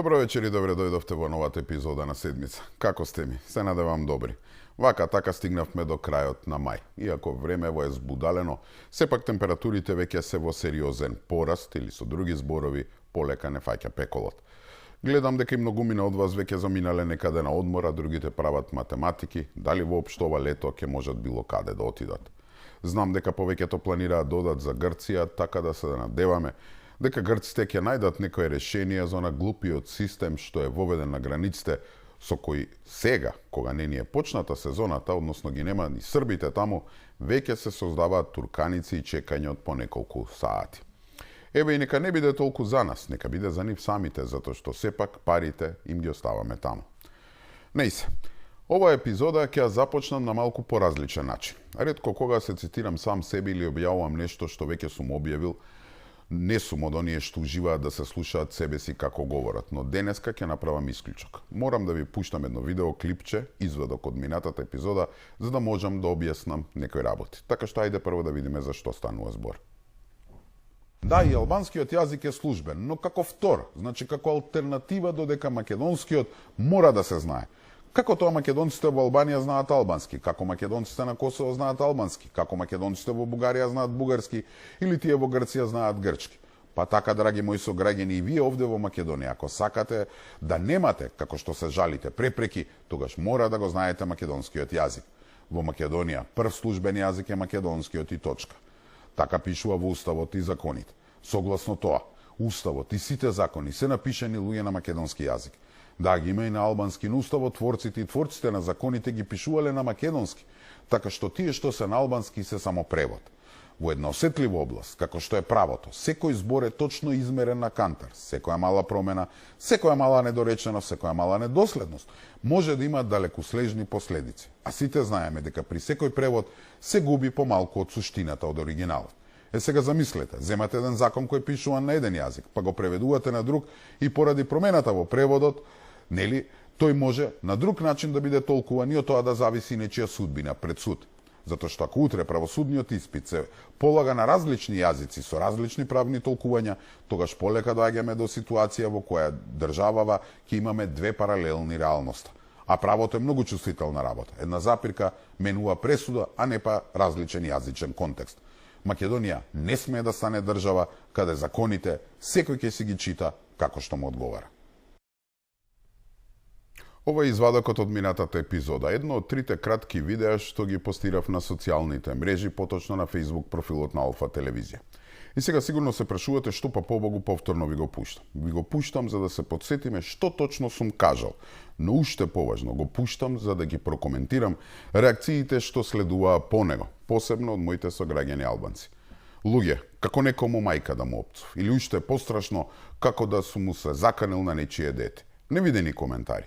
Добро вечер и добре дојдовте во новата епизода на седмица. Како сте ми? Се надевам добри. Вака така стигнавме до крајот на мај. Иако времево е збудалено, сепак температурите веќе се во сериозен пораст или со други зборови полека не фаќа пеколот. Гледам дека и многумина од вас веќе заминале некаде на одмор, а другите прават математики, дали воопшто ова лето ќе можат било каде да отидат. Знам дека повеќето планираат да одат за Грција, така да се надеваме дека грците ќе најдат некое решение за она глупиот систем што е воведен на границите, со кој сега, кога не ни е почната сезоната, односно ги нема ни србите таму, веќе се создаваат турканици и чекање од по неколку саати. Еве и нека не биде толку за нас, нека биде за нив самите, затоа што сепак парите им ги оставаме таму. Нејсе, ова епизода ќе ја започнам на малку поразличен начин. Ретко кога се цитирам сам себе или објавувам нешто што веќе сум објавил, не сум од оние што уживаат да се слушаат себе си како говорат, но денеска ќе направам исклучок. Морам да ви пуштам едно видео клипче, извадок од минатата епизода, за да можам да објаснам некои работи. Така што ајде прво да видиме за што станува збор. Да, и албанскиот јазик е службен, но како втор, значи како алтернатива додека македонскиот мора да се знае. Како тоа македонците во Албанија знаат албански, како македонците на Косово знаат албански, како македонците во Бугарија знаат бугарски или тие во Грција знаат грчки. Па така, драги мои сограѓани, и вие овде во Македонија, ако сакате да немате, како што се жалите, препреки, тогаш мора да го знаете македонскиот јазик. Во Македонија прв службен јазик е македонскиот и точка. Така пишува во уставот и законите. Согласно тоа, уставот и сите закони се напишани луѓе на македонски јазик. Да, ги има и на албански, но уставотворците и творците на законите ги пишувале на македонски, така што тие што се на албански се само превод. Во една осетлива област, како што е правото, секој збор е точно измерен на кантар, секоја мала промена, секоја мала недореченост, секоја мала недоследност може да има далекослежни последици. А сите знаеме дека при секој превод се губи помалку од суштината од оригиналот. Сега замислете, земате еден закон кој пишува на еден јазик, па го преведувате на друг и поради промената во преводот, нели, тој може на друг начин да биде толкуван и од тоа да зависи нечија судбина пред суд. Затоа што ако утре правосудниот испит се полага на различни јазици со различни правни толкувања, тогаш полека доаѓаме до ситуација во која државава ќе имаме две паралелни реалноста. А правото е многу чувствителна работа. Една запирка менува пресуда, а не па различен јазичен контекст. Македонија не смее да стане држава каде законите секој ќе си ги чита како што му одговара. Ова е извадокот од минатата епизода, едно од трите кратки видеа што ги постирав на социјалните мрежи, поточно на Facebook профилот на Алфа телевизија. И сега сигурно се прашувате што па побогу повторно ви го пуштам. Ви го пуштам за да се подсетиме што точно сум кажал, но уште поважно го пуштам за да ги прокоментирам реакциите што следуваа по него, посебно од моите сограѓани албанци. Луѓе, како некому мајка да му опцов, или уште пострашно, како да сум му се заканил на нечие дете. Невидени коментари.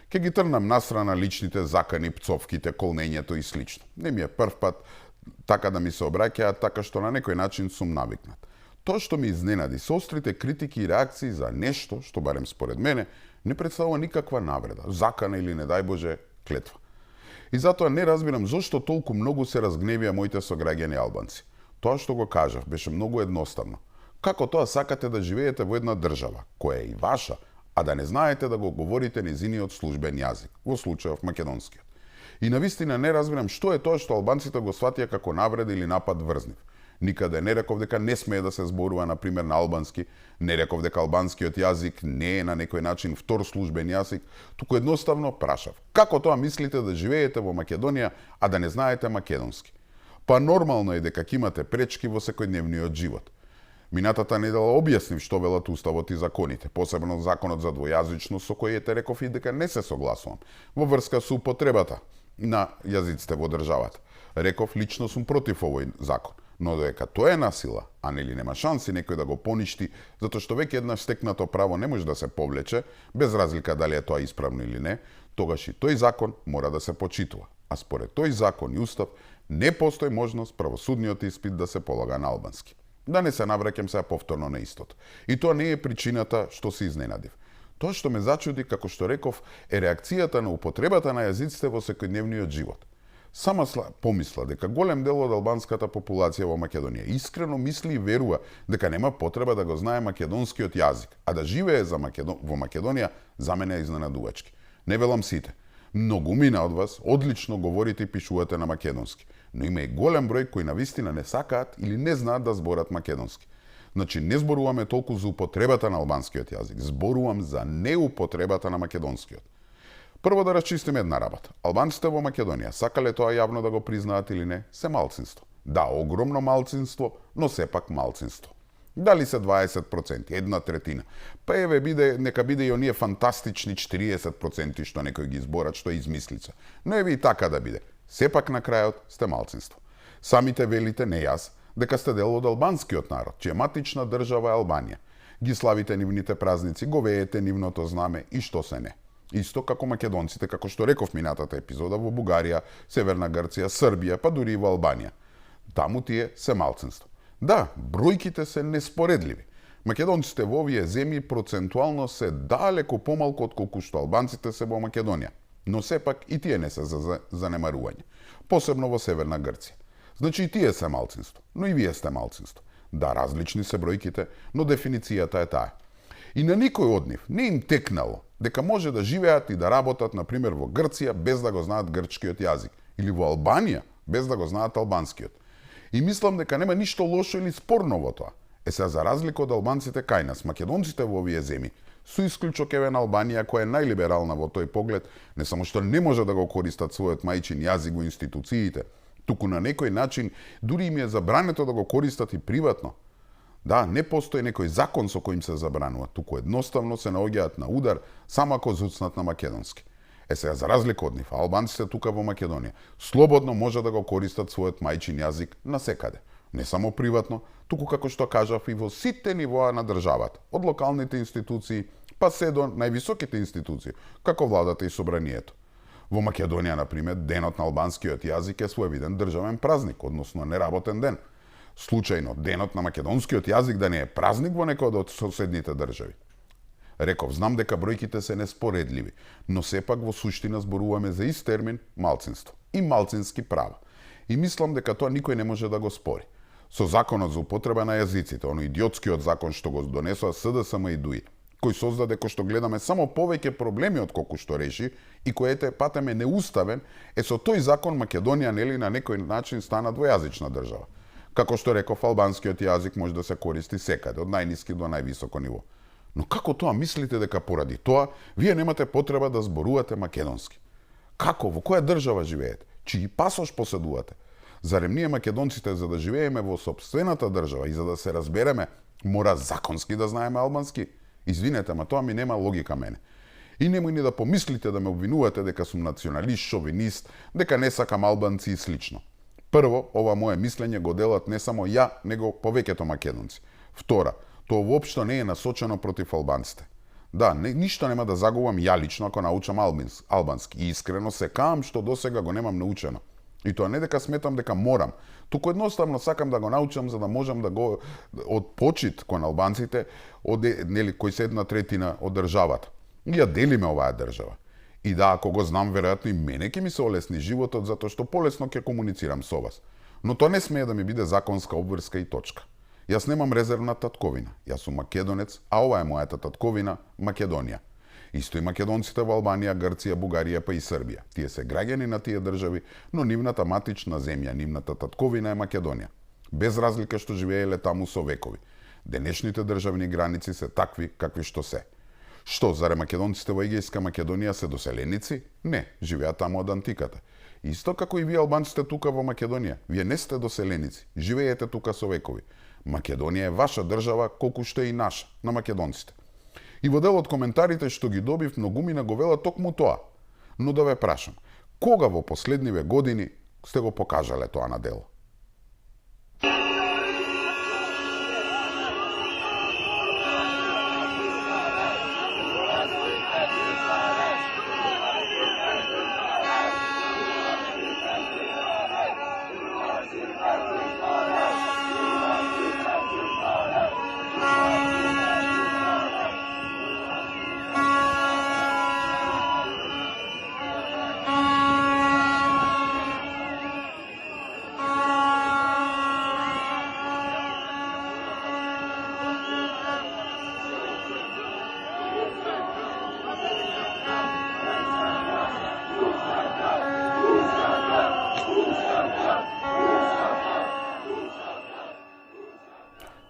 Ке ги трнам настрана личните закани, пцовките, колнењето и слично. Не ми е прв пат така да ми се обраќаат, така што на некој начин сум навикнат. Тоа што ми изненади со острите критики и реакции за нешто што, барем според мене, не представува никаква навреда, закана или, не дај Боже, клетва. И затоа не разбирам зошто толку многу се разгневија моите сограѓани албанци. Тоа што го кажав беше многу едноставно. Како тоа сакате да живеете во една држава, која е и ваша, а да не знаете да го говорите незиниот службен јазик, во случајов македонскиот. И навистина не разбирам што е тоа што албанците го сватија како навреда или напад врз нив. Никаде не реков дека не смее да се зборува, например, на албански, не реков дека албанскиот јазик не е на некој начин втор службен јазик, туку едноставно прашав. Како тоа мислите да живеете во Македонија, а да не знаете македонски? Па нормално е дека ќе имате пречки во секојдневниот живот. Минатата недела објаснив што велат уставот и законите, посебно законот за двојазичност со кој ете реков и дека не се согласувам во врска со употребата на јазиците во државата. Реков лично сум против овој закон, но додека тоа е насила, а нели нема шанси некој да го поништи, затоа што веќе еднаш стекнато право не може да се повлече, без разлика дали е тоа исправно или не, тогаш и тој закон мора да се почитува. А според тој закон и устав не постои можност правосудниот испит да се полага на албански. Да не се навраќам сега повторно на истото. И тоа не е причината што се изненадив. Тоа што ме зачуди, како што реков, е реакцијата на употребата на јазиците во секојдневниот живот. Сама помисла дека голем дел од албанската популација во Македонија искрено мисли и верува дека нема потреба да го знае македонскиот јазик, а да живее во Македонија за мене е изненадувачки. Не велам сите. Многумина од вас одлично говорите и пишувате на македонски, но има и голем број кои навистина не сакаат или не знаат да зборат македонски. Значи, не зборуваме толку за употребата на албанскиот јазик, зборувам за неупотребата на македонскиот. Прво да расчистиме една работа. Албанците во Македонија, сакале тоа јавно да го признаат или не, се малцинство. Да, огромно малцинство, но сепак малцинство. Дали се 20%, една третина. Па еве нека биде и оние фантастични 40% што некој ги зборат, што е измислица. Но еве и така да биде. Сепак на крајот сте малцинство. Самите велите, не јас, дека сте дел од албанскиот народ, чија матична држава е Албанија. Ги славите нивните празници, го веете нивното знаме и што се не. Исто како македонците, како што реков минатата епизода, во Бугарија, Северна Грција, Србија, па дури и во Албанија. Таму тие се малцинство. Да, бројките се неспоредливи. Македонците во овие земји процентуално се далеко помалку од колку што албанците се во Македонија, но сепак и тие не се за занемарување, посебно во Северна Грција. Значи и тие се малцинство, но и вие сте малцинство. Да, различни се бројките, но дефиницијата е таа. И на никој од нив не им текнало дека може да живеат и да работат, например, во Грција без да го знаат грчкиот јазик, или во Албанија без да го знаат албанскиот. И мислам дека нема ништо лошо или спорно во тоа. Сега, за разлика од албанците кај нас, македонците во овие земји, со исклучок еве на Албанија, која е најлиберална во тој поглед, не само што не може да го користат својот мајчин јазик во институциите, туку на некој начин дури им е забрането да го користат и приватно. Да, не постои некој закон со кој им се забранува, туку едноставно се наоѓаат на удар само ако зуцнат на македонски. Сега, за разлика од нив, албанците тука во Македонија слободно може да го користат својот мајчин јазик насекаде. Не само приватно, туку како што кажав и во сите нивоа на државата, од локалните институции па се до највисоките институции, како владата и собранието. Во Македонија, например, денот на албанскиот јазик е своевиден државен празник, односно неработен ден. Случајно, денот на македонскиот јазик да не е празник во некој од соседните држави. Реков, знам дека бројките се неспоредливи, но сепак во суштина зборуваме за ист термин малцинство и малцински права. И мислам дека тоа никој не може да го спори. Со законот за употреба на јазиците, оној идиотскиот закон што го донесоа СДСМ и ДУИ, кој создаде, кој што гледаме само повеќе проблеми од колку што реши и кој патеме неуставен, со тој закон Македонија нели на некој начин стана двојазична држава. Како што реков, албанскиот јазик може да се користи секаде, од најниски до највисоко ниво. Но како тоа мислите дека поради тоа вие немате потреба да зборувате македонски? Како? Во која држава живеете? Чии пасош поседувате? Зарем ние македонците, за да живееме во сопствената држава и за да се разбереме, мора законски да знаеме албански? Извинете, ма тоа ми нема логика мене. И немој ни да помислите да ме обвинувате дека сум националист, шовинист, дека не сакам албанци и слично. Прво, ова мое мислење го делат не само ја, него повеќето македонци. Втора, тоа воопшто не е насочено против албанците. Да, ништо нема да загубам ја лично ако научам албански. И искрено се каам што досега го немам научено. И тоа не дека сметам дека морам, туку едноставно сакам да го научам за да можам да го од почит кон албанците, кои се една третина од државата. И ја делиме оваа држава. И да, ако го знам, веројатно и мене ќе ми се олесни животот, затоа што полесно ќе комуницирам со вас. Но тоа не смее да ми биде законска обврска и точка. Јас немам резервна татковина. Јас сум македонец, а ова е мојата татковина, Македонија. Исто и македонците во Албанија, Грција, Бугарија, па и Србија. Тие се граѓани на тие држави, но нивната матична земја, нивната татковина е Македонија. Без разлика што живееле таму со векови. Денешните државни граници се такви какви што се. Што, заре македонците во Егејска Македонија се доселеници? Не, живеат таму од антиката. Исто како и вие албанците тука во Македонија. Вие не сте доселеници, живеете тука со векови. Македонија е ваша држава, колку што е и наша, на македонците. И во дел од коментарите што ги добив, многумина го велат токму тоа. Но да ве прашам, кога во последниве години сте го покажале тоа на дело?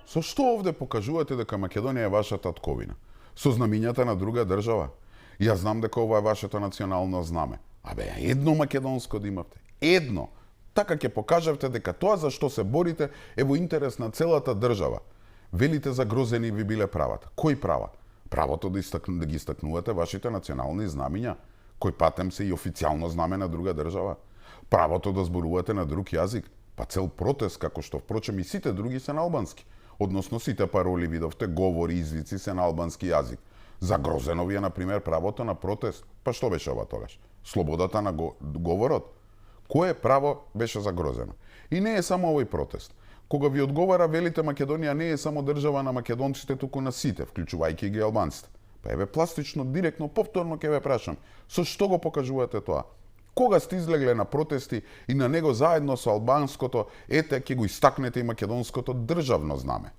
Со што овде покажувате дека Македонија е ваша татковина? Со знамињата на друга држава? Јас знам дека ова е вашето национално знаме. Абе, едно македонско да имавте. Едно. Така ќе покажавте дека тоа за што се борите е во интерес на целата држава. Велите загрозени ви биле правата. Кои права? Правото да ги истакнувате вашите национални знамиња, кој патем се и официјално знаме на друга држава. Правото да зборувате на друг јазик, па цел протест, како што впрочем и сите други се на албански. Односно сите пароли видовте, говори, извици се на албански јазик. Загрозено ви е, например, правото на протест. Па што беше ова тогаш? Слободата на говорот? Кое право беше загрозено? И не е само овој протест. Кога ви одговара, велите Македонија не е само држава на македонците, туку на сите, вклучувајќи ги албанците. Па еве пластично, директно, повторно ќе ве прашам, со што го покажувате тоа? Кога сте излегле на протести и на него заедно со албанското, ете, ќе го истакнете и македонското државно знаме.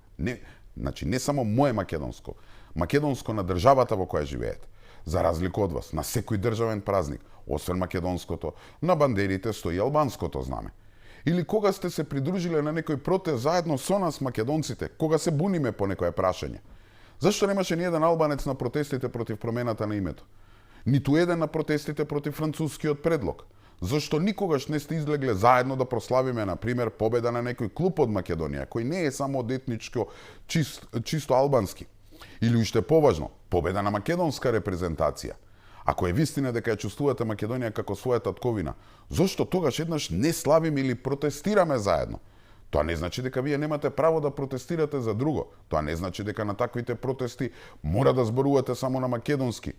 Значи, не само мое македонско, македонско на државата во која живеете. За разлика од вас, на секој државен празник, освен македонското, на бандерите стои албанското знаме. Или кога сте се придружиле на некој протест заедно со нас македонците, кога се буниме по некое прашање. Зашто немаше ни еден албанец на протестите против промената на името? Ниту еден на протестите против францускиот предлог. Зашто никогаш не сте излегле заедно да прославиме, например, победа на некој клуб од Македонија, кој не е само од етничко чисто албански. Или уште поважно, победа на македонска репрезентација. Ако е вистина дека ја чувствувате Македонија како своја татковина, зошто тогаш еднаш не славиме или протестираме заедно? Тоа не значи дека вие немате право да протестирате за друго. Тоа не значи дека на таквите протести мора да зборувате само на македонски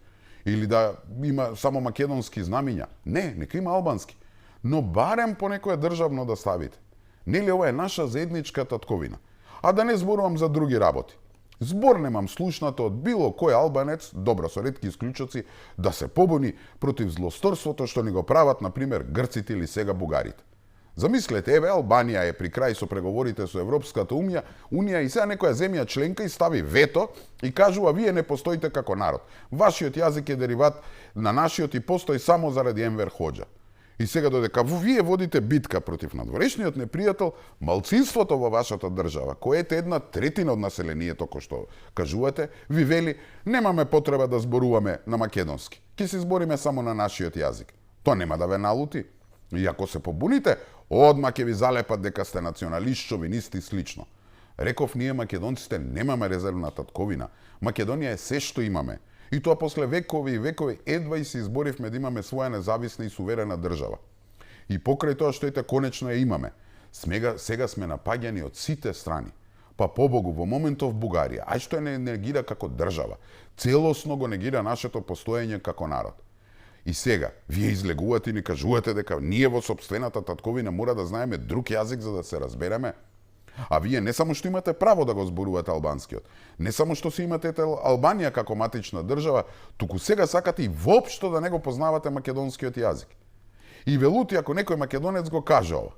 или да има само македонски знамиња. Не, нека има албански. Но барем по некое државно да ставите. Нели ова е наша заедничка татковина? А да не зборувам за други работи. Збор немам слушнато од било кој албанец, добро со ретки исклучоци, да се побуни против злосторството што ни го прават, например, грците или сега бугарите. Замислете, еве, Албанија е при крај со преговорите со Европската Унија и сега некоја земја членка и стави вето и кажува вие не постоите како народ. Вашиот јазик е дериват на нашиот и постои само заради Енвер Хоџа. И сега додека вие водите битка против надворешниот непријател, малцинството во вашата држава, кое е една третина од населението, кој што кажувате, ви вели, немаме потреба да зборуваме на македонски. Ќе се збориме само на нашиот јазик. Тоа нема да ве налути. И ако се побуните, одма ќе ви залепат дека сте националист, шовинист и слично. Реков, ние македонците немаме резервна татковина. Македонија е се што имаме. И тоа после векови и векови едва и се изборивме да имаме своја независна и суверена држава. И покрај тоа што ете конечно ја имаме, сега сме напаѓани од сите страни. Па побогу, во моментов Бугарија, ај што не негира како држава, целосно го негира нашето постоење како народ. И сега, вие излегувате и ни кажувате дека ние во сопствената татковина мора да знаеме друг јазик за да се разбереме. А вие не само што имате право да го зборувате албанскиот, не само што си имате Албанија како матична држава, туку сега сакате и воопшто да не го познавате македонскиот јазик. И велути ако некој македонец го каже ова,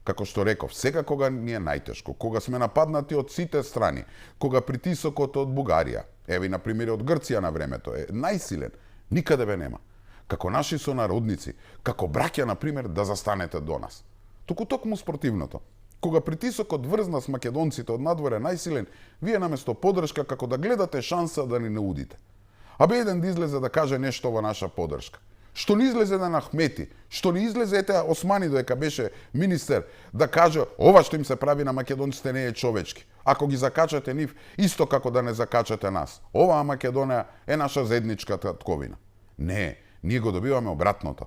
како што реков, сега кога ни е најтешко, кога сме нападнати од сите страни, кога притисокот од Бугарија, еве на пример од Грција на времето е најсилен, никаде ве нема. Како наши сонародници, како браќа, например, да застанете до нас. Туку токму спротивното. Кога притисокот врз нас македонците од надвор е најсилен, вие наместо подршка како да гледате шанса да ни наудите. Абе еден да излезе да каже нешто во наша подршка. Што не излезе на Ахмети, што не излезе ете Османи додека беше министер, да каже ова што им се прави на македонците не е човечки. Ако ги закачате нив, исто како да не закачате нас. Оваа Македонија е наша заедничка татковина. Не, ние го добиваме обратното.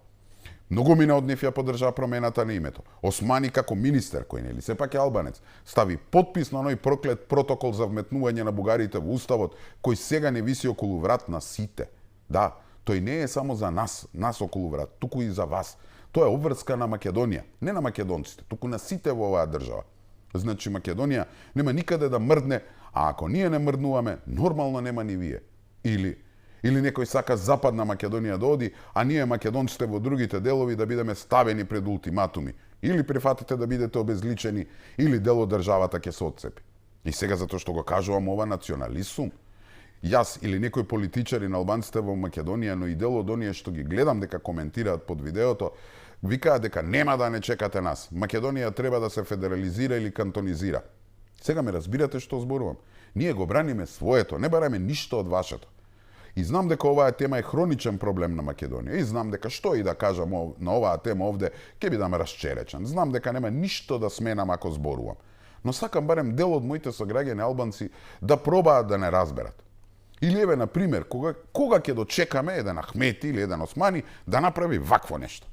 Многумина од нив ја поддржаа промената на името. Османи како министер, кој нели сепак е албанец, стави потпис на оној проклет протокол за вметнување на бугарите во уставот, кој сега не виси околу врат на сите. Да, тој не е само за нас околу врат, туку и за вас. Тоа е обврска на Македонија, не на македонците, туку на сите во оваа држава. Значи Македонија нема никаде да мрдне, а ако ние не мрднуваме, нормално нема ни вие. Или некој сака Западна Македонија да оди, а ние македонците во другите делови да бидеме ставени пред ултиматуми. Или прифатите да бидете обезличени, или дел од државата ќе се отцепи. И сега затоа што го кажувам ова националист сум. Јас или некои политичари на албанците во Македонија, но и дел од оние што ги гледам дека коментираат под видеото, викаат дека нема да не чекате нас. Македонија треба да се федерализира или кантонизира. Сега ме разбирате што зборувам. Ние го браниме своето, не бараме ништо од вашето. И знам дека оваа тема е хроничен проблем на Македонија. И знам дека што и да кажам на оваа тема овде, ќе бидам расчеречен. Знам дека нема ништо да сменам ако зборувам. Но сакам барем дел од моите сограѓани албанци да пробаат да не разберат. Или еве, на пример, кога ќе дочекаме еден Ахмети или еден Османи да направи вакво нешто?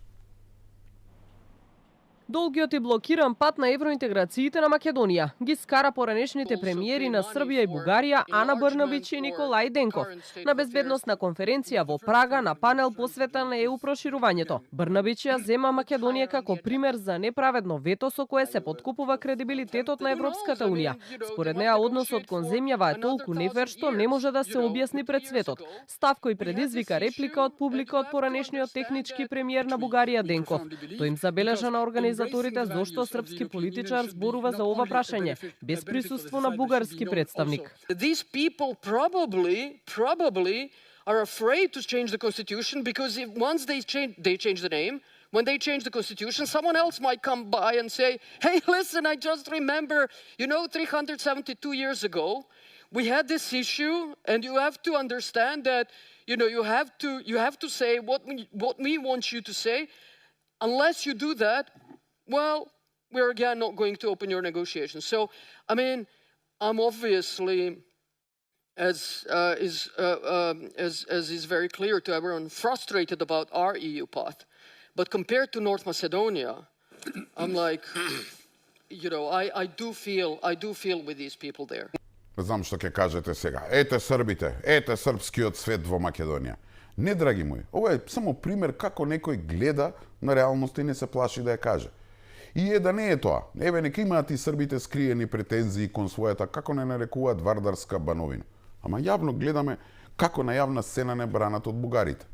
Долгиот и блокиран пат на евроинтеграциите на Македонија ги скара поранешните премиери на Србија и Бугарија Ана Брнабич и Николај Денков на безбедносна конференција во Прага на панел посветен на ЕУ проширувањето. Брнабич ја зема Македонија како пример за неправедно вето со кое се поткупува кредибилитетот на Европската унија. Според неа односот кон земјава е толку нефер што не може да се објасни пред светот. Став кој предизвика реплика од публика од поранешниот технички премиер на Бугарија Денков. Тој им забележа на организаторите зошто српски политичар зборува за ова прашање без присуство на бугарски представник. These people probably are afraid to change the constitution because once they change the name, when they change the constitution, someone else might come by and say, "Hey, listen, I just remember, 372 years ago, we had this issue, and you have to understand that, you have to say what we want you to say. Unless you do that, well, we're again not going to open your negotiations." So, I mean, I'm obviously, as is very clear to everyone, frustrated about our EU path. But compared to North Macedonia, I'm like, I do feel with these people there. Знам што ќе кажете сега. Ете србите, ете српскиот свет во Македонија. Не, драги мои, ова е само пример како некој гледа на реалноста и не се плаши да ја каже. И да не е тоа. Еве, нека имаат и србите скриени претензии кон својата, како не нарекуваат, вардарска бановина. Ама јавно гледаме како на јавна сцена не бранат од бугарите.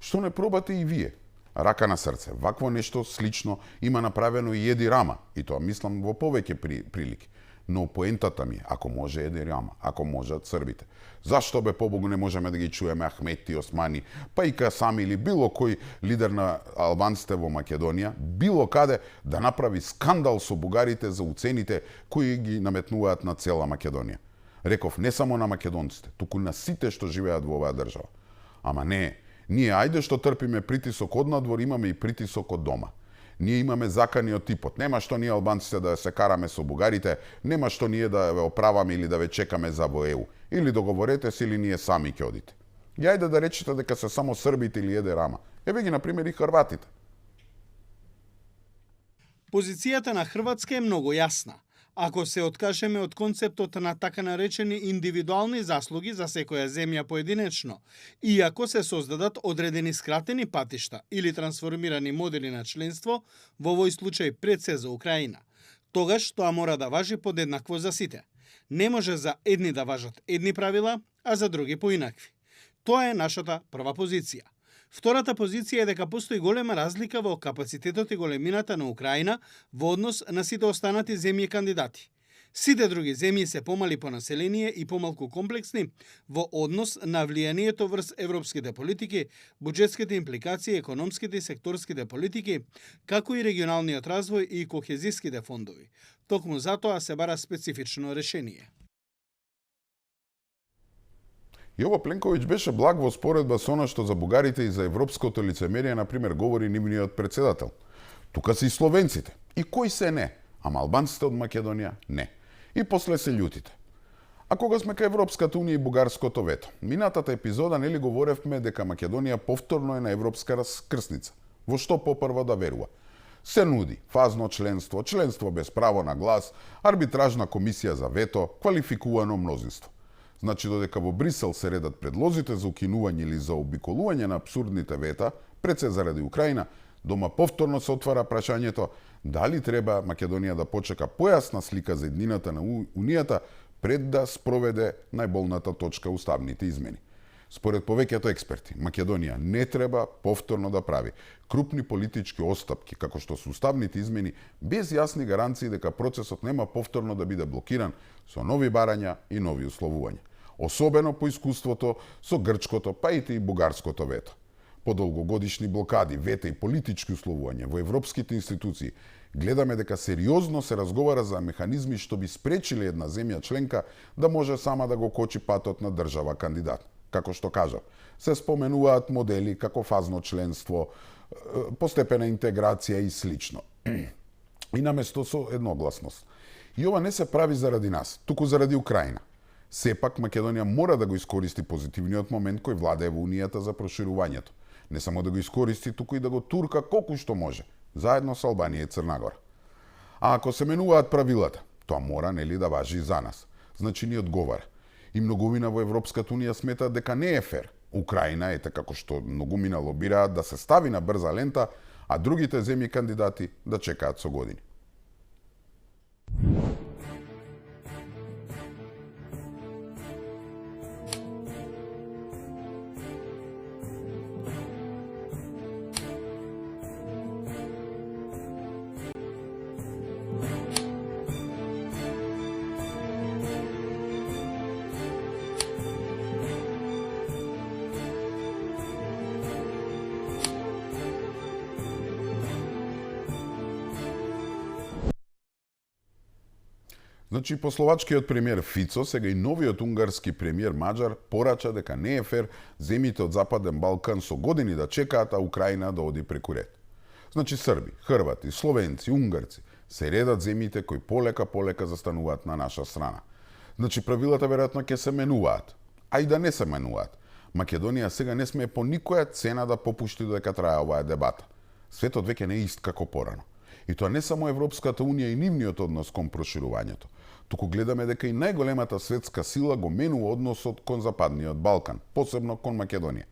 Што не пробате и вие? Рака на срце, вакво нешто слично има направено и Еди Рама, и тоа мислам во повеќе прилики. Но поентата ми, ако може Еди Рама, ако можат србите, зашто бе побогу не можеме да ги чуеме Ахмети, Османи, па и Касами или било кој лидер на албанците во Македонија, било каде да направи скандал со бугарите за уцените кои ги наметнуваат на цела Македонија. Реков не само на македонците, туку на сите што живеат во оваа држава. Ама не, ние ајде што трпиме притисок од надвор, имаме и притисок од дома. Ние имаме закани од типот. Нема што ние албанците да се караме со бугарите, нема што ние да ве оправаме или да ве чекаме за во ЕУ. Или договорете се или ние сами ќе одите. И ајде да речете дека се само србите или Еди Рама. Еве ги, например, и хрватите. Позицијата на Хрватска е многу јасна. Ако се откажеме од концептот на така наречени индивидуални заслуги за секоја земја поединечно, и ако се создадат одредени скратени патишта или трансформирани модели на членство, во овој случај пред се за Украина, тогаш тоа мора да важи подеднакво за сите. Не може за едни да важат едни правила, а за други поинакви. Тоа е нашата прва позиција. Втората позиција е дека постои голема разлика во капацитетот и големината на Украина во однос на сите останати земји кандидати. Сите други земји се помали по население и помалку комплексни во однос на влијанието врз европските политики, буџетските импликации, економските и секторските политики, како и регионалниот развој и кохезиските фондови. Токму затоа се бара специфично решение. Јово Пленковиќ беше благ во споредба со она што за бугарите и за европското лицемерие, например, говори нивниот председател. Тука се и словенците. И кои се не? Ама албанците од Македонија не. И после се љутите. А кога сме кај Европската унија и бугарското вето? Минатата епизода нели говоревме дека Македонија повторно е на европска раскрсница. Во што попрво да верува? Се нуди фазно членство, членство без право на глас, арбитражна комисија за вето, квалификувано мнозинство. Значи, додека во Брисел се редат предлозите за укинување или за обиколување на абсурдните вета, пред се заради Украина, дома повторно се отвара прашањето дали треба Македонија да почека појасна слика за еднината на Унијата пред да спроведе најболната точка уставните измени. Според повеќето експерти, Македонија не треба повторно да прави крупни политички остапки, како што се уставните измени, без јасни гаранции дека процесот нема повторно да биде блокиран со нови барања и нови условувања. Особено по искуството со грчкото, па и бугарското вето. По долгогодишни блокади, вета и политички условувања во европските институции, Гледаме дека сериозно се разговара за механизми што би спречиле една земја членка да може сама да го кочи патот на држава кандидат. Како што кажав, се споменуваат модели како фазно членство, постепена интеграција и слично. И наместо со едногласност. И ова не се прави заради нас, туку заради Украина. Сепак Македонија мора да го искористи позитивниот момент кој владее во Унијата за проширувањето. Не само да го искористи, туку и да го турка колку што може, заедно со Албанија и Црна Гора. А ако се менуваат правилата, тоа мора нели да важи и за нас. Значи ни одговара. И многумина во Европската Унија сметаат дека не е фер. Украина, ете како што многумина лобираат да се стави на брза лента, а другите земји кандидати да чекаат со години. Значи, пословачкиот премиер Фицо, сега и новиот унгарски премиер Маđар, порача дека не е фер земјите од Западен Балкан со години да чекаат, а Украина да оди преку ред. Значи, Срби, Хрвати, Словенци, Унгарци се редат земјите кои полека застануваат на наша страна. Значи, правилата веројатно ќе се менуваат, а и да не се менуваат. Македонија сега не смее по никоја цена да попушти додека трае оваа дебата. Светот веќе не е ист како порано. И тоа не само Европската Унија и нивниот однос кон проширувањето, туку гледаме дека и најголемата светска сила го менува односот кон Западниот Балкан, посебно кон Македонија.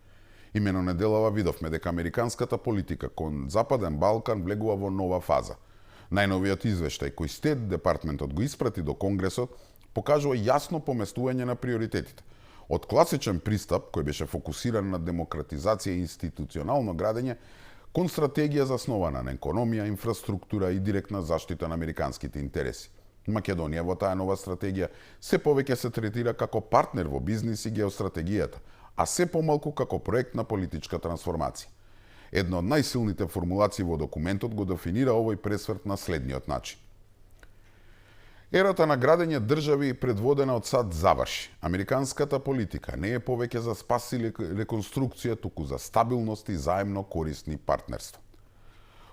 Имено неделава видовме дека американската политика кон Западен Балкан влегува во нова фаза. Најновиот извештај кој Стет департментот го испрати до Конгресот покажува јасно поместување на приоритетите. Од класичен пристап, кој беше фокусиран на демократизација и институционално градење, кон стратегија заснована на економија, инфраструктура и директна заштита на американските интереси. Македонија во таа нова стратегија се повеќе се третира како партнер во бизнис и геостратегијата, а се помалку како проект на политичка трансформација. Една од најсилните формулации во документот го дефинира овој пресврт на следниот начин. Ерата на градење држави предводена од САД заврши. Американската политика не е повеќе за спас или реконструкција, туку за стабилност и заемно корисни партнерства.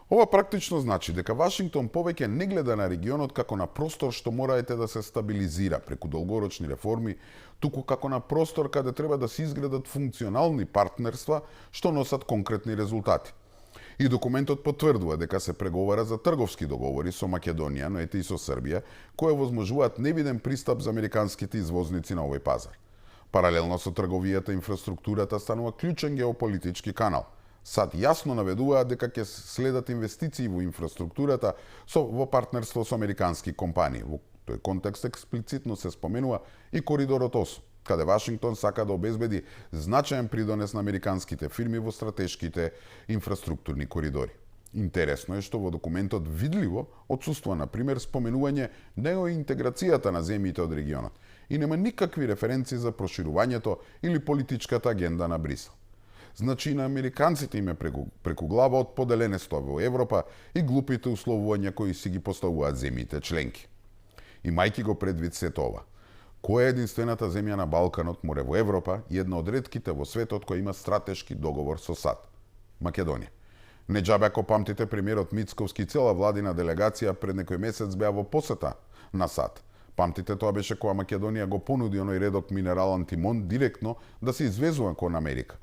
Ова практично значи дека Вашингтон повеќе не гледа на регионот како на простор што мораете да се стабилизира преку долгорочни реформи, туку како на простор каде треба да се изградат функционални партнерства што носат конкретни резултати. И документот потврдува дека се преговара за трговски договори со Македонија, но ете и со Србија, кои возможуваат невиден пристап за американските извозници на овој пазар. Паралелно со трговијата, инфраструктурата станува клучен геополитички канал. САД јасно наведуваат дека ќе следат инвестиции во инфраструктурата во партнерство со американски компании. Во тој контекст експлицитно се споменува и коридорот 8, каде Вашингтон сака да обезбеди значаен придонес на американските фирми во стратешките инфраструктурни коридори. Интересно е што во документот видливо отсуства, на пример, споменување неоинтеграцијата на земјите од регионот и нема никакви референции за проширувањето или политичката агенда на Брисел. Значи и на американците им е преку глава од поделенество во Европа и глупите условувања кои си ги поставуваат земјите членки. Имајќи го предвид сето ова, која е единствената земја на Балканот, море во Европа и една од ретките во светот која има стратешки договор со САД? Македонија. Не џабе ако памтите, премиерот Мицковски и цела владина делегација пред некој месец беа во посета на САД. Памтите, тоа беше кога Македонија го понуди оној редок минерал антимон директно да се извезува кон Америка.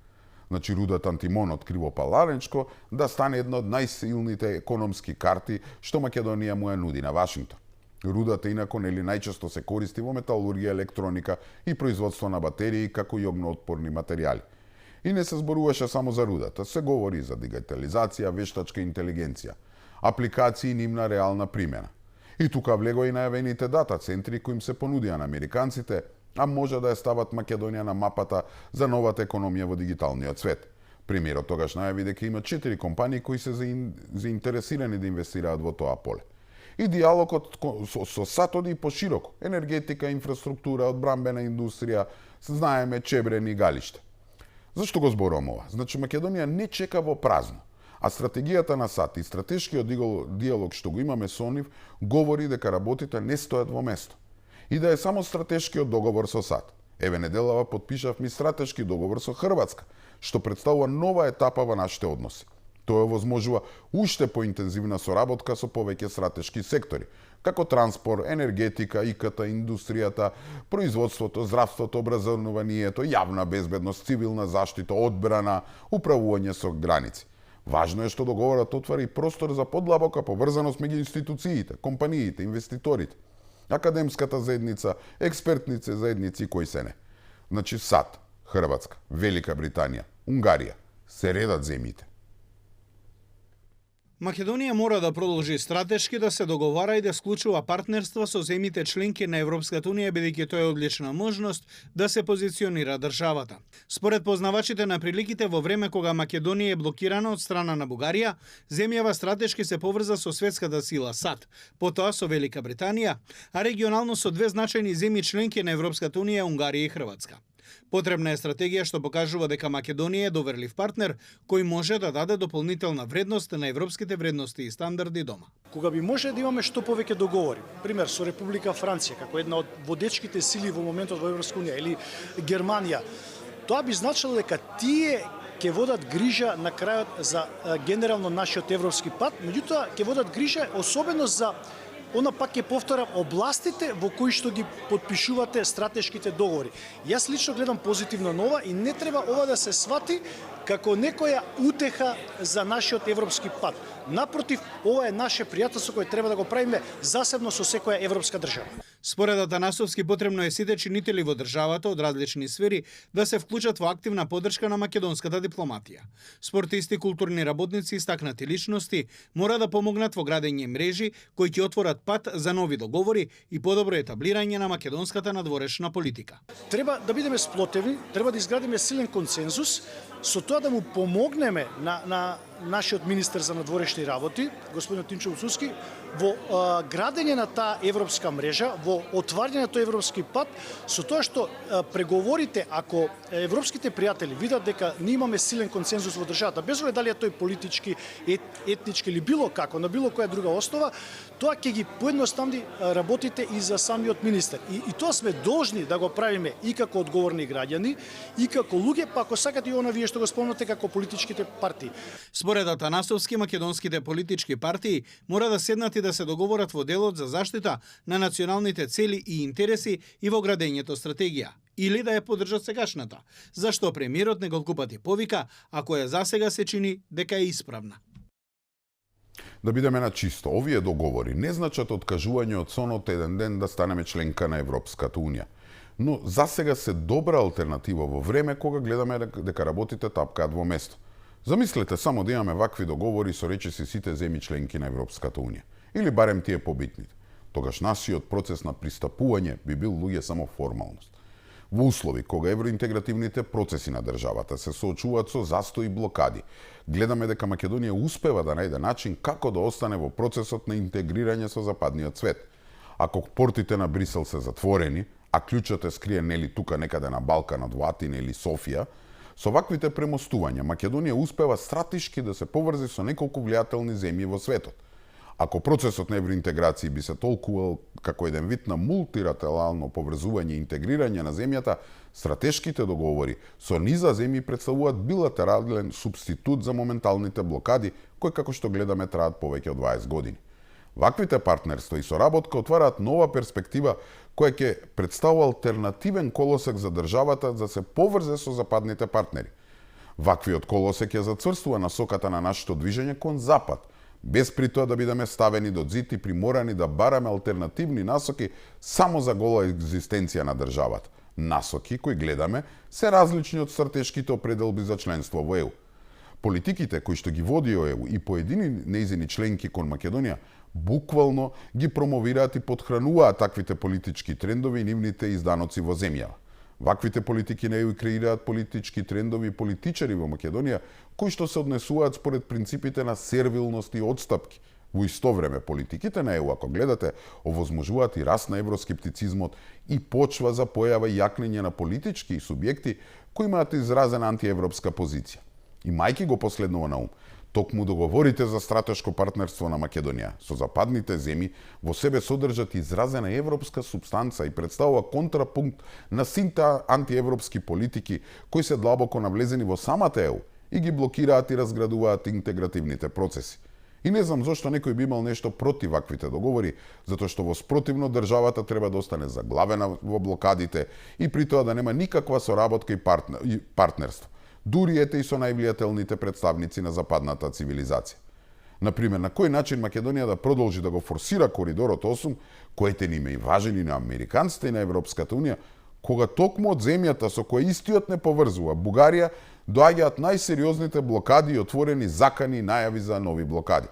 Значи рудата антимон од Кривопаларенчко да стане една од најсилните економски карти што Македонија му ја нуди на Вашингтон. Рудата инако нели најчесто се користи во металургија, електроника и производство на батерии како и огноотпорни материјали. И не се зборуваше само за рудата, се говори за дигитализација, вештачка интелигенција, апликации и нивна реална примена. И тука влегоа и најавените дата центри кои им се понудија на американците, а може да ја стават Македонија на мапата за новата економија во дигиталниот свет. Премиерот тогаш најави дека има 4 компании кои се заинтересирани да инвестираат во тоа поле. И диалогот со САД оди пошироко. Енергетика, инфраструктура, одбрамбена индустрија, знаеме Чебрен и Галиште. Зашто го зборувам ова? Значи Македонија не чека во празно. А стратегијата на САД и стратешкиот диалог што го имаме со нив говори дека работите не стојат во место. И да е само стратешкиот договор со САД. Еве неделава потпишавме стратешки договор со Хрватска, што представува нова етапа во нашите односи. Тоа овозможува уште поинтензивна соработка со повеќе стратешки сектори, како транспорт, енергетика, ИКТ, индустријата, производството, здравството, образованието, јавна безбедност, цивилна заштита, одбрана, управување со граници. Важно е што договорот отвари простор за подлабока поврзаност меѓу институциите, компаниите, инвеститорите, академската заедница, експертници заедници кои се не. Значи САД, Хрватска, Велика Британија, Унгарија, се редат земјите. Македонија мора да продолжи стратешки да се договара и да склучува партнерства со земјите членки на Европската унија, бидејќи тоа е одлична можност да се позиционира државата. Според познавачите на приликите, во време кога Македонија е блокирана од страна на Бугарија, земјава стратешки се поврза со светската сила САД, потоа со Велика Британија, а регионално со две значајни земји членки на Европската унија, Унгарија и Хрватска. Потребна е стратегија што покажува дека Македонија е доверлив партнер кој може да даде дополнителна вредност на европските вредности и стандарди дома. Кога би може да имаме што повеќе договори, пример со Република Франција како една од водечките сили во моментот во Европска унија или Германија, тоа би значило дека тие ќе водат грижа на крајот за генерално нашиот европски пат, меѓутоа ќе водат грижа особено за она пак ќе повторам областите во кои што ги потпишувате стратешките договори. Јас лично гледам позитивно на ова и не треба ова да се свати како некоја утеха за нашиот европски пат. Напротив, ова е наше пријателство кој треба да го правиме засебно со секоја европска држава. Според Атанасовски, потребно е сите чинители во државата од различни сфери да се вклучат во активна поддршка на македонската дипломатија. Спортисти, културни работници и стакнати личности мора да помогнат во градење мрежи кои ќе отворат пат за нови договори и подобро етаблирање на македонската надворешна политика. Треба да бидеме сплотени, треба да изградиме силен консензус, со тоа да му помогнеме на нашиот министер за надворешни работи, господин Тинчо Усуски, во градење на таа европска мрежа, во отварање на тој европски пат, со тоа што преговорите, ако европските пријатели видат дека ние имаме силен консензус во државата, без оглед дали е тој политички, етнички или било како, на било која друга основа, тоа ќе ги поедноставни работите и за самиот министер. И тоа сме должни да го правиме и како одговорни граѓани, и како луѓе, па ако сакате и она вие што го спомнате како политичките партии. Според Атанасовски, македонските политички партии мора да седнат и да се договорат во делот за заштита на националните цели и интереси и во градењето стратегија, или да ја поддржат сегашната, зашто премиерот неколку пати повика, ако ја засега се чини дека е исправна. Да бидеме на чисто, овие договори не значат откажување од сонот еден ден да станеме членка на Европската унија. Но засега се добра алтернатива во време кога гледаме дека работите тапкаат во место. Замислете само да имаме вакви договори со речиси сите земји членки на Европската унија, или барем тие побитните. Тогаш нашиот процес на пристапување би бил луѓе само формалност. Во услови кога евроинтегративните процеси на државата се соочуваат со застои и блокади, гледаме дека Македонија успева да најде начин како да остане во процесот на интегрирање со западниот свет. Ако портите на Брисел се затворени, а клучот е скриен нели тука некаде на Балканот во Атина или Софија, со ваквите премостувања Македонија успева стратешки да се поврзи со неколку влијателни земји во светот. Ако процесот на евроинтеграција би се толкувал како еден вид на мултилатерално поврзување и интегрирање на земјата, стратешките договори со низа земји представуваат билатерален субститут за моменталните блокади, кои како што гледаме траат повеќе од 20 години. Ваквите партнерства и соработка отвараат нова перспектива која ќе представува алтернативен колосек за државата за се поврзе со западните партнери. Ваквиот колосек ја зацврстува насоката на нашето движење кон запад, без при тоа да бидеме ставени до зид и приморани да бараме алтернативни насоки само за гола екзистенција на државата. Насоки кои гледаме се различни од стратешките определби за членство во ЕУ. Политиките кои што ги води ЕУ и поедини нејзини членки кон Македонија буквално ги промовираат и подхрануваат таквите политички трендови и нивните изданоци во земјава. Ваквите политики на ЕУ креираат политички трендови и политичари во Македонија кои што се однесуваат според принципите на сервилност и отстапки. Во исто време политиките на ЕУ, ако гледате, овозможуваат и раст на евроскептицизмот и почва за појава и јакнење на политички субјекти кои имаат изразена антиевропска позиција. Имајќи го последново на ум, Токму договорите за стратешко партнерство на Македонија со западните земји во себе содржат изразена европска супстанца и представува контрапункт на сите антиевропски политики кои се длабоко навлезени во самата ЕУ и ги блокираат и разградуваат интегративните процеси. И не знам зошто некој би имал нешто против ваквите договори, затоа што во спротивно државата треба да остане заглавена во блокадите и при тоа да нема никаква соработка и партнерство. Дури ете и со највлијателните представници на западната цивилизација. Например, на кој начин Македонија да продолжи да го форсира коридорот 8, кој ни ме и важен и на американците и на Европската унија, кога токму од земјата со која истиот не поврзува Бугарија доаѓаат најсериозните блокади и отворени закани и најави за нови блокади.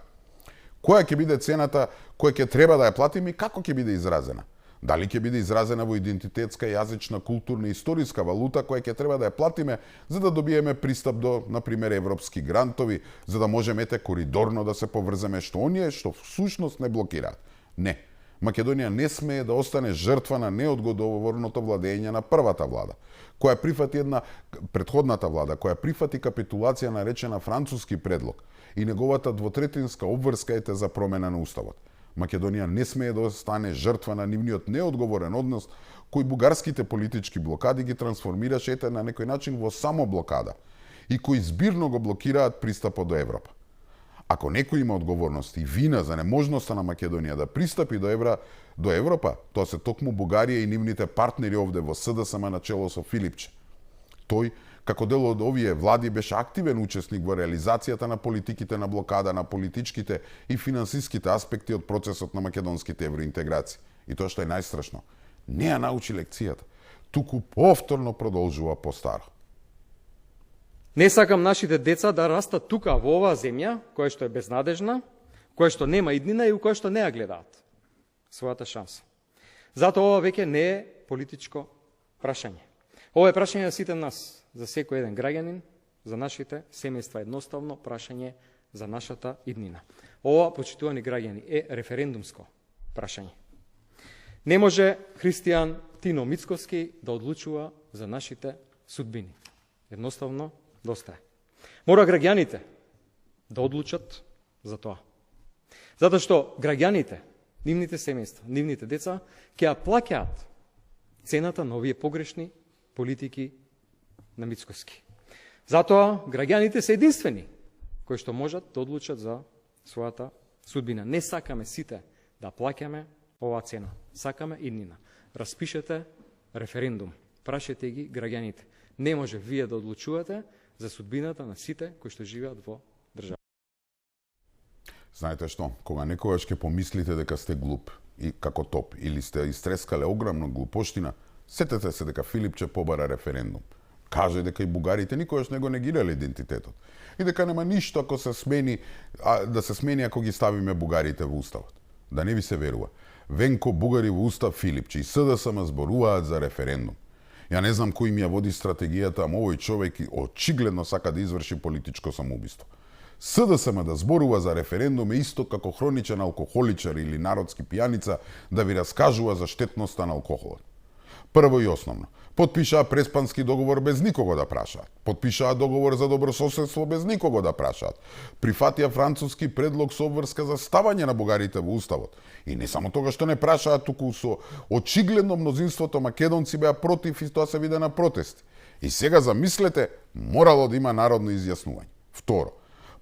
Која ќе биде цената која ќе треба да ја платиме и како ќе биде изразена? Дали ќе биде изразена во идентитетска, јазична, културна и историска валута која ќе треба да ја платиме за да добиеме пристап до, например, европски грантови, за да можеме коридорно да се поврземе што оние што всушност не блокираат? Не. Македонија не смее да остане жртва на неодговорното владење на првата влада, која прифати предходната влада, која прифати капитулација наречена француски предлог и неговата двотретинска обврска за промена на уставот. Македонија не смее да остане жртва на нивниот неодговорен однос кој бугарските политички блокади ги трансформираше на некој начин во само блокада и кои збирно го блокираат пристапот до Европа. Ако некој има одговорност и вина за неможноста на Македонија да пристапи до Европа, тоа се токму Бугарија и нивните партнери овде во СДСМ на чело со Филипче. Тој, како дел од овие влади, беше активен учесник во реализацијата на политиките на блокада на политичките и финансиските аспекти од процесот на македонските евроинтеграции. И тоа што е најстрашно, не ја научи лекцијата, туку повторно продолжува по старо. Не сакам нашите деца да растат тука во оваа земја, која што е безнадежна, која што нема иднина и у која што не ја гледаат својата шанса. Затоа ова веќе не е политичко прашање. Ова е прашање за сите нас, за секој еден граѓанин, за нашите семејства, едноставно прашање за нашата иднина. Ова, почитувани граѓани, е референдумско прашање. Не може христијан Тино Мицковски да одлучува за нашите судбини. Едноставно доста е. Мора граѓаните да одлучат за тоа. Затоа што граѓаните, нивните семејства, нивните деца ќе ја плаќаат цената на овие погрешни политики на Мицковски. Затоа граѓаните се единствени кои што можат да одлучат за својата судбина. Не сакаме сите да плаќаме оваа цена. Сакаме иднина. Распишете референдум. Прашете ги граѓаните. Не може вие да одлучувате за судбината на сите кои што живеат во држава. Знаете што, кога некогаш ќе помислите дека сте глуп и како топ или сте истрескале огромна глупоштина, сетете се дека Филипче побара референдум. Каже дека и бугарите никогаш не го негирале идентитетот и дека нема ништо ако се смени, да се смени ако ги ставиме бугарите во уставот. Да не ви се верува. Венко бугари во устав Филипче и СДСМ зборуваат за референдум. Ја не знам кој ми ја води стратегијата, ама овој човек очигледно сака да изврши политичко самоубиство. СДСМ да зборува за референдум е исто како хроничен алкохоличар или народски пијаница да ви раскажува за штетноста на алкохолот. Прво и основно, потпишаа преспански договор без никого да прашаат. Потпишаа договор за добрососедство без никого да прашаат. Прифатија француски предлог со обврска за ставање на бугарите во уставот. И не само тога што не прашаат, туку со очигледно мнозинството македонци беа против и тоа се виде на протести. И сега замислете, морало да има народно изјаснување. Второ,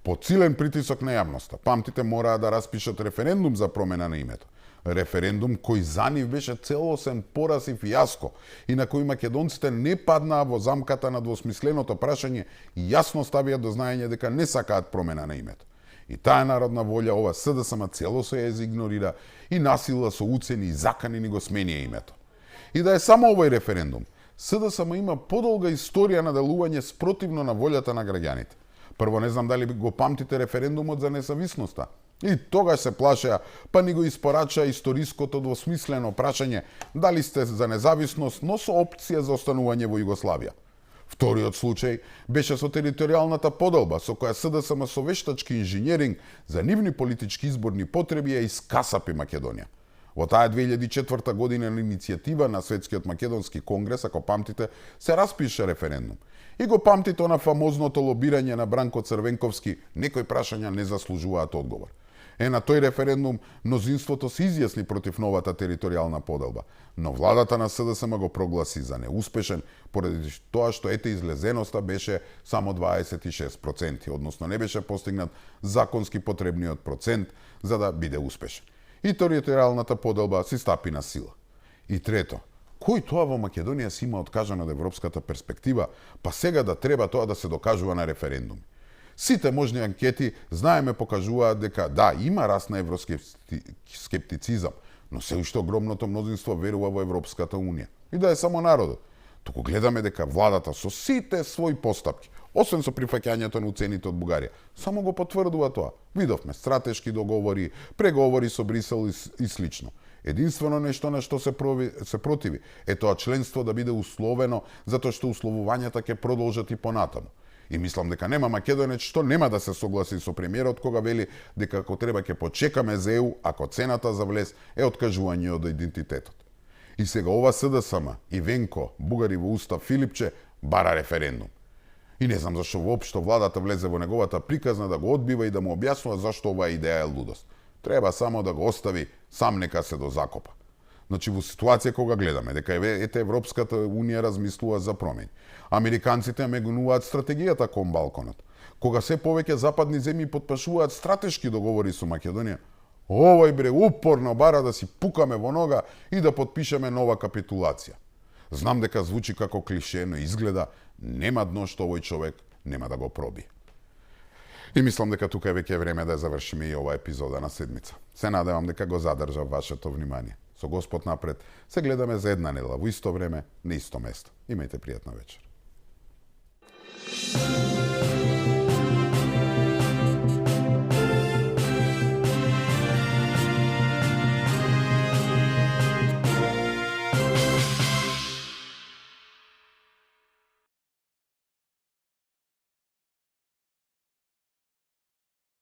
под силен притисок на јавноста, памтите мораа да распишат референдум за промена на името. Референдум кој за нив беше целосен пораз и фијаско и на кој македонците не паднаа во замката на двосмисленото прашање и јасно ставија до знаење дека не сакаат промена на името. И таа народна волја ова СДСМ целосо ја игнорира и насила со уцени и закани ни го сменија името. И да е само овој референдум, СДСМ има подолга историја на делување спротивно на волјата на граѓаните. Прво не знам дали го памтите референдумот за независноста. И тогаш се плашеа, па ни го испорача историското двосмислено прашање дали сте за независност, но со опција за останување во Југославија. Вториот случај беше со територијалната поделба, со која СДСМ со вештачки инженеринг за нивни политички изборни потреби ја искасапи Македонија. Во таа 2004 година на иницијатива на Светскиот македонски конгрес, ако памтите, се распише референдум. И го памтите на фамозното лобирање на Бранко Црвенковски, некои прашања не заслужуваат одговор. На тој референдум мнозинството се изјасни против новата територијална поделба, но владата на СДСМ го прогласи за неуспешен поради тоа што излезеноста беше само 26%, односно не беше постигнат законски потребниот процент за да биде успешен. И територијалната поделба си стапи на сила. И трето, кој тоа во Македонија си има откажано од европската перспектива, па сега да треба тоа да се докажува на референдум? Сите можни анкети, знаеме, покажуваат дека да, има раст на евроскептицизам, но се уште огромното мнозинство верува во Европската Унија. И да е само народот. Туку гледаме дека владата со сите своји постапки, освен со прифаќањето на уцените од Бугарија, само го потврдува тоа. Видовме стратешки договори, преговори со Брисел и слично. Единствено нешто на што се противи е тоа членство да биде условено, затоа што условувањата ќе продолжат и понатаму. И мислам дека нема македонец што нема да се согласи со премиерот кога вели дека ако треба ќе почекаме за ЕУ, ако цената за влез е откажување од идентитетот. И сега ова СДСМ и Венко, бугари во устав Филипче, бара референдум. И не знам зашто воопшто владата влезе во неговата приказна да го одбива и да му објаснува зашто оваа идеја е лудост. Треба само да го остави, сам нека се дозакопа. Значи, во ситуација кога гледаме дека Европската Унија размислува за промени, американците менуваат стратегијата кон Балканот, кога се повеќе западни земји потпишуваат стратешки договори со Македонија, овој бре упорно бара да си пукаме во нога и да потпишеме нова капитулација. Знам дека звучи како клише, но изгледа нема дно што овој човек нема да го проби. И мислам дека тука е веќе време да завршиме и ова епизода на седмица. Се надевам дека го задржав вашето внимание. Со Господ напред, се гледаме за една недела во исто време, на исто место. Имајте пријатна вечер.